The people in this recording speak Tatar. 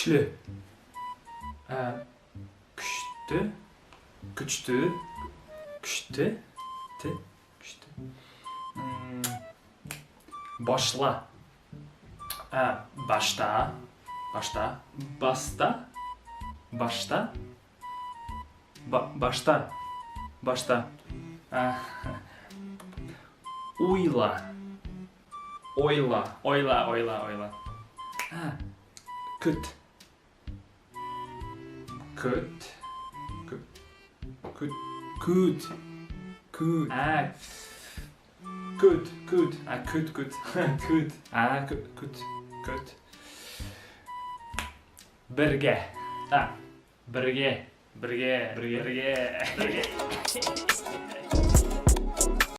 Көчле. Ә, көчте. Көчте. Көчте. Те. Көчте. Башла. Ә, башта. Башта. Баста. Башта. Ба башта. Башта. Ә, уйла. Ойла. Ойла, ойла, ойла. Ә, көт. Көт. Көт. Көт. Көт. Көт. Ә, көт, көт. Ә, көт, көт. Көт. Ә, көт, көт. Бергә. Ә, бергә. Бергә. Бергә. Бергә.